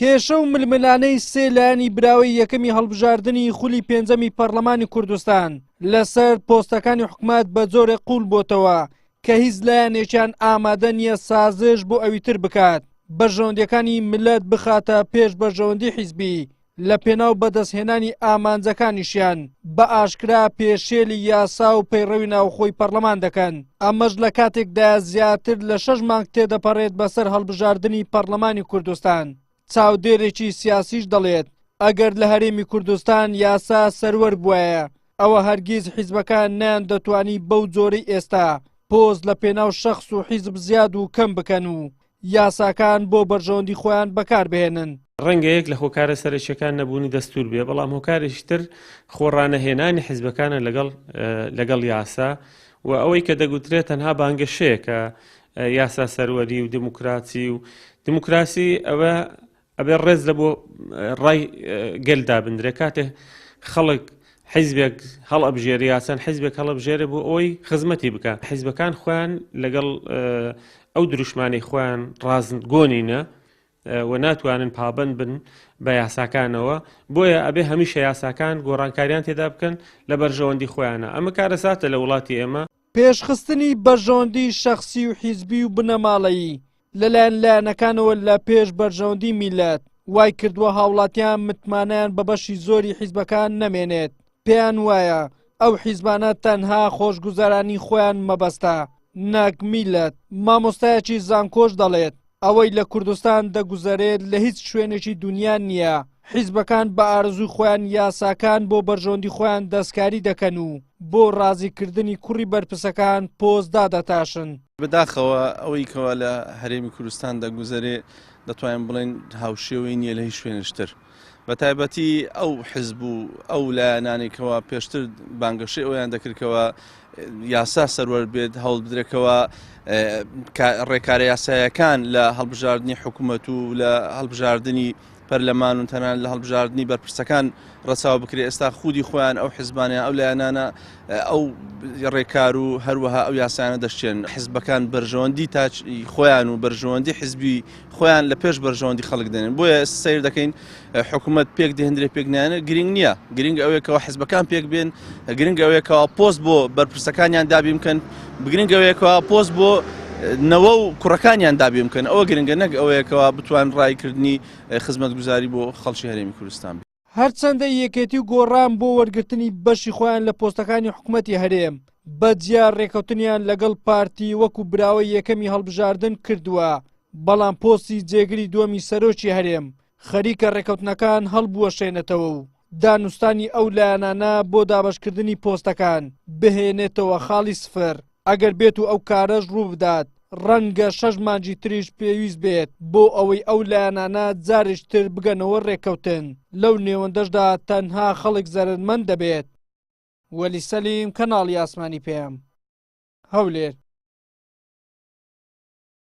کێشە و ململانێی سێ لایەنی براوەی یەکەمی هەڵبژاردنی خولی پێنجەمی پەرلەمانی کوردستان لەسەر پۆستەکانی حکومەت بە جۆرێک قووڵ بۆتەوە کە هیچ لایەنێکیان ئامادە نییە سازش بۆ ئەویتر بکات بەرژەوەندیەکانی ملت بخاتە پێش بەرژەوەندی حیزبی لە پێناو بەدەستهێنانی ئامانجەکانیشیان بە ئاشکرا پێشێلی یاسا و پەیڕەوی ناوخۆی پەرلەمان دەکەن، ئەمەش لە کاتێکدایە زیاتر لە شەش مانگ تێدەپەڕێت بەسەر هەڵبژاردنی پەرلەمانی کوردستان. چاودێرێکی سیاسیش دەڵێت، ئەگەر لە هەرێمی کوردستان یاسا سەروەر بوایە، ئەوە هەرگیز حیزبەکان نەیاندەتوانی بەو جۆرەی ئێستا پۆست لە پێناو شەخس و حیزب زیاد و کەم بکەن و یاساکان بۆ بەرژەوەندی خۆیان بەکاربهێنن. ڕەنگە یەک لە هۆکارە سەرەکیەکان نەبوونی دەستور بێ، بەڵام هۆکارێکی تر خۆ ڕانەهێنانی حیزبەکانە لەگەڵ لەگەڵ یاسا و ئەوەی کە دەگوترێت تەنها بانگەشەیە کە یاسا سەروەری و دموکراسی و دموکراسی ئەوە ئەبێ ڕێز لە بۆ ڕای گەل دابندرێ کاتێ خەڵک حیزبێک هەڵئەبژێرێ یا چەند حیزبێک هەڵەبژێرێ بۆ ئەوەی خزمەتی بکە حیزبەکان خۆیان لەگەڵ ئەو دروشمانەی خۆیان ڕازگۆنینە و ناتوانن پابند بن بە یاساکانەوە بۆیە ئەبێ هەمیشە یاساکان گۆڕانکاریان تێدا بکەن لە بەرژەوەندی خۆیانە ئەمە کارەساتە لە وڵاتی ئێمە. پێشخستنی بەرژەوەندی شەخسی و حیزبی و بنەماڵەیی لەلایەن لایەنەکانەوە لە پێش بەرژەوەندی میللەت، وای کردووە هاوڵاتیان متمانەیان بە بەشی زۆری حیزبەکان نەمێنێت، پێیان وایە ئەو حیزبانە تەنها خۆشگوزەرانی خۆیان مەبەستە نەک میللەت، مامۆستایەکی زانکۆش دەڵێت، ئەوەی لە کوردستان دەگوزەرێت لە هیچ شوێنێکی دونیا نییە، حیزبەکان بە ئارەزووی خۆیان یاساکان بۆ بەرژەوەندی خۆیان دەستکاری دەکەن و بۆ ڕازیکردنی کوڕی بەرپرسەکان پۆست دادەتاشن. بەداخەوە ئەوەی کەوا لە هەرێمی کوردستان دەگوزەرێ دەتوانین بڵێین هاوشێوەی نییە لە هیچ شوێنێکی تر بە تایبەتی ئەو حزب و ئەو لایەنانەی کەوا پێشتر بانگەشەی ئەویان دەکرد کەوا یاسا سەروەر بێت هەوڵ بدرێتەوە ڕێکارە یاسایەکان لە هەڵبژاردنی حکوومەت و لە هەڵبژاردنی پەرلەمان و تەنانەت لە هەڵبژاردنی بەرپرسەکان ڕەچاو بکرێت ئێستا خودی خۆیان ئەو حزبانیان ئەو لایەنانە ئەو ڕێکار و هەروەها ئەو یاسانە دەشتێن حزبەکان بەرژەوەندی تاچ خۆیان و بەرژەوەندی حزبی خۆیان لە پێش بەرژەوەندی خەڵک دێنن بۆیە سیر دەکەین حکوومەت پێک دێنرێ پێک نانە گرنگ نییە گرنگ ئەوەیەکەوە حزبەکان پێک بێن گرنگ ئەوەیەکەوە پۆست بۆ بەرپرسەکانیان دابین بکەن گرنگ ئەوەیەکەوە پۆست بۆ نەوە و کوڕەکانیان دابین بکەن ئەوە گرنگە نەک ئەوەیەکەوە بتوان ڕایکردنی خزمەتگوزاری بۆ خەڵکی هەرێمی کوردستان بێت. هەرچەندە یەکێتی و گۆڕان بۆ وەرگرتنی بەشی خۆیان لە پۆستەکانی حکومەتی هەرێم بە جیا رێکەوتنیان لەگەڵ پارتی وەکو براوەی یەکەمی هەڵبژاردن کردووە، بەڵام پۆستی جێگری دووەمی سەرۆکی هەرێم خەریکە رێکەوتنەکان هەڵبوەشێنێتەوە و دانوستانی ئەو لایەنانە بۆ دابەشکردنی پۆستەکان بهێنێتەوە خاڵی سفر، ئەگەر بێتو ئەو کارەش ڕووبدات ڕەنگە شەش مانگی تریش پێویست بێت بۆ ئەوەی ئەو لایەنانە جارێکی تر بگەنەوە ڕێککەوتن، لەو نێوەندەشدا تەنها خەڵک زەرەرمەند دەبێت. وەلی سەلیم، کەناڵی ئاسمانی پەیام، هەولێر.